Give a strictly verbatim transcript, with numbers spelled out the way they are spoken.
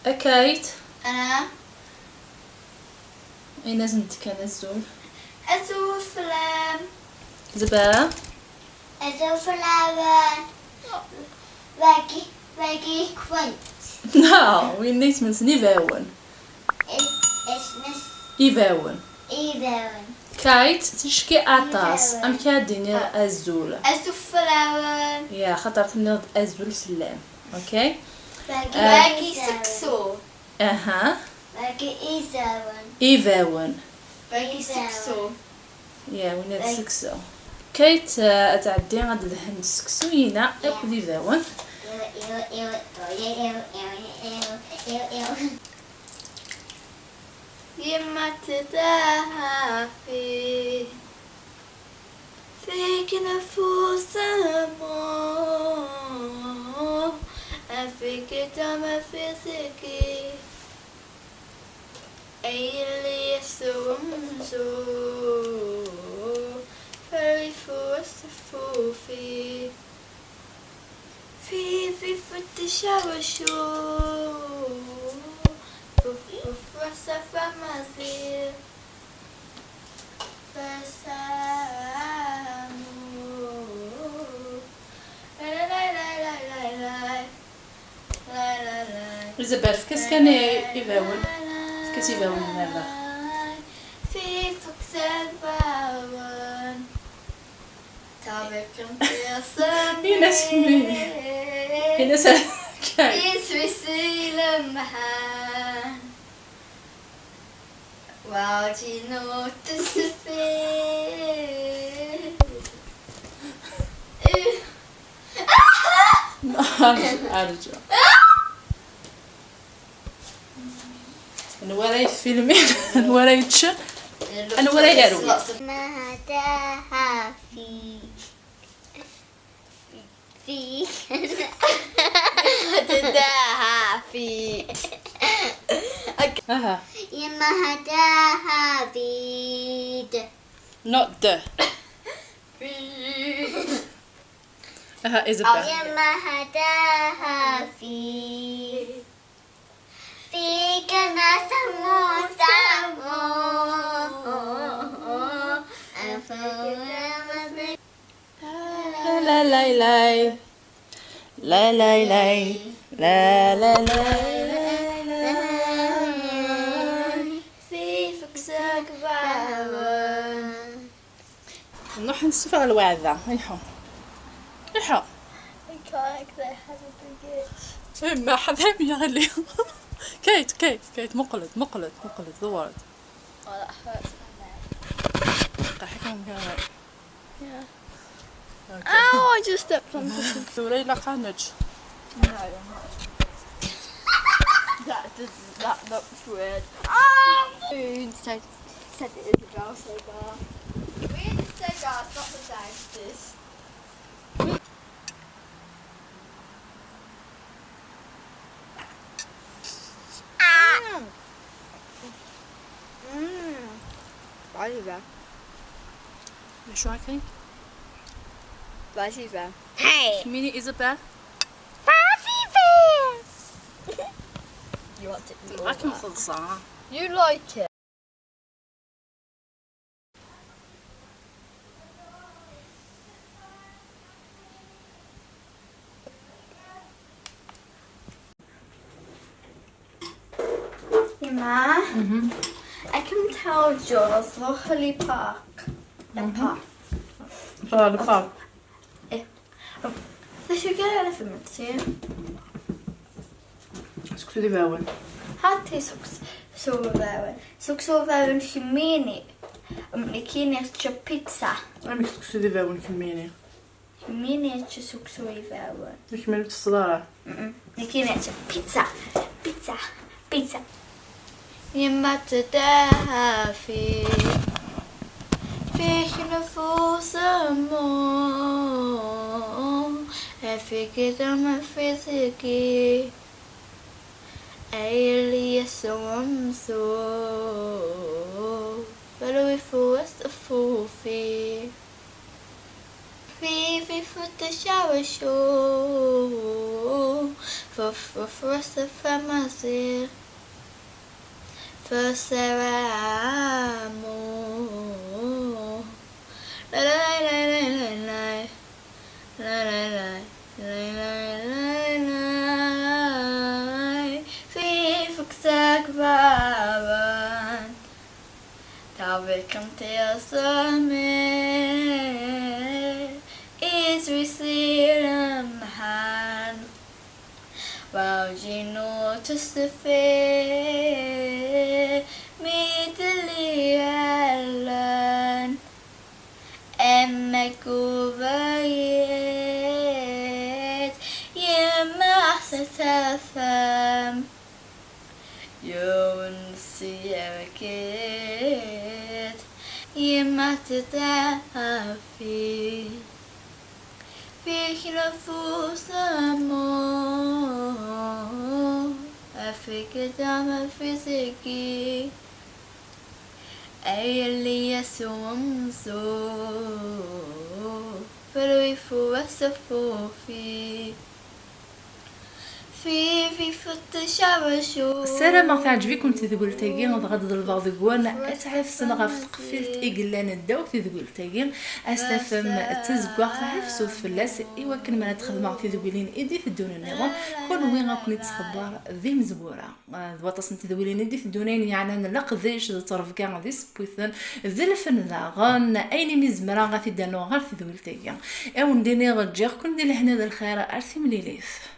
A Kate. Ana. Ini-asent kan azul. Azul fell-am. Zba. Azul fell-awen. Wagi, wagi-kwent. No, winna isem-nsen Ibawen. Is-, isem-is Ibawen. Ibawen. Kate, ticki aṭas. Ibawen. Amek ara d-tiniḍ azul? Azul fell-awen. Ya, xaṭer tenniḍ-d azul fell-am. Okay? Wagi, ah, wagi seksu. Aha. Wagi ibawen. Ibawen. Wagi seksu. Ya, winna d seksu. Kate, eh, ad tɛeddi ad tdehhen seksu-ina akked ibawen. Yemma tedɛa-fi. Fik nfus amur, afik dam afiziki. Ay yelli yesremsu, fell-i fus ffufi. Fi, fi, fi, tecawcu. Fuf, fuf, fuf, safa mazil. Fasamu. Lay, lay, lay, lay, lay, lay. Lay, lay, lay. Isabel, efk-as kan i, ibawen. Efk-as ibawen i baba. Fi, fuk, safawen. Ini-as kemmini. Ini-as kan. Iswi si lemhan. Wow, Gino, tesfi. Arǧu, arǧu. Anwa ara yefilmin? Anwa ara yeččen? Anwa ara yarun? Mahdaha fi. Fi. Mahdaha fi. Okay. Aha. Mahdaha fi. Not the. Fi. Aha, Isabel. Mahdaha fi. Fik nasa musamu. La la la la. La la la. La la la. Fik nasa musamu. نروح نشوف على الوعدة. يحو. يحو. I can't 'cause I have a big itch. إيه، ما حدا يغلي. كيت، كيت، كيت، مقلد، مقلد، مقلد، دورت. Oh, that hurts my neck. قاعد حكم كمان. Yeah. Okay. Ow, I just stepped on something. دوري لا قانج. No, I'm not. That does, that looks weird. Ah! Said, said it is a girl so far. We just said girls, not the dentist. Mm. Mm. Bye, Eva. You sure I can? Bye, Eva. Hey. Mini Isabel. Bye, Eva. You want it? I can feel some. You like it. Yemma, mhm, I can tell Jules the Holly Park. The, mhm, Park. Holly Park. Eh. D acu kan ara temmekti? Seksu d ibawen. Hati seksu, seksu d ibawen. Seksu d ibawen kemmini. Nekkini čča pizza. Amek seksu d ibawen kemmini? Kemmini čča seksu d ibawen. Kemmini ur teṭṭseḍ ara? Mm-mm. Nekkini čča pizza. Pizza. Pizza. Yemma tedɛa-fi. Fik nfus ammu. Afik dam afiziki. Ay yelli yesremsu. Fell-i fus ffufi. Fi, fi, fu, tecawcu. Fuf, fuf, fuf, fuf, Maziɣ. Fuf, Saramu. La, la, la, la, la, la. La, la, la, la, la, la. Fi fuksak baban. Tabi kan tiyasamir. Is wi siram han. Wawjinu tusfi. Midli alan. Ama kubayet. Yemma ḥsasafam. Yun siyarket. Yemma tetafi. Fik nafus amo. Afik dama fiziki. Ayli yasumsu. Felwifu asafufi. Fi fi futtacabacu. Ssarameɣ teɛǧeb-iken tedwilt-agi, dɣa ad ḍelbeɣ deg-wen ad tɛefsem ɣef teqfilt i yellan ddaw tedwilt-agi, ad s-tafem d tazeggaɣt tɛefsut fell-as, i wakken mi ara d-xedmeɣ tidwilin i d-iteddun nniḍen, kunwi ad ken-id-sxebber d imezwura. D waṭas n tedwilin i d-iteddun, ayen yeɛnan leqdic d ttrebga d isewwiten d lfen daɣen, ayen imi zemreɣ ad t-id-anuɣ ɣer tedwilt-agi. Awen-d-iniɣ ǧǧiɣ-ken di lehna d lxir, ar timlilit.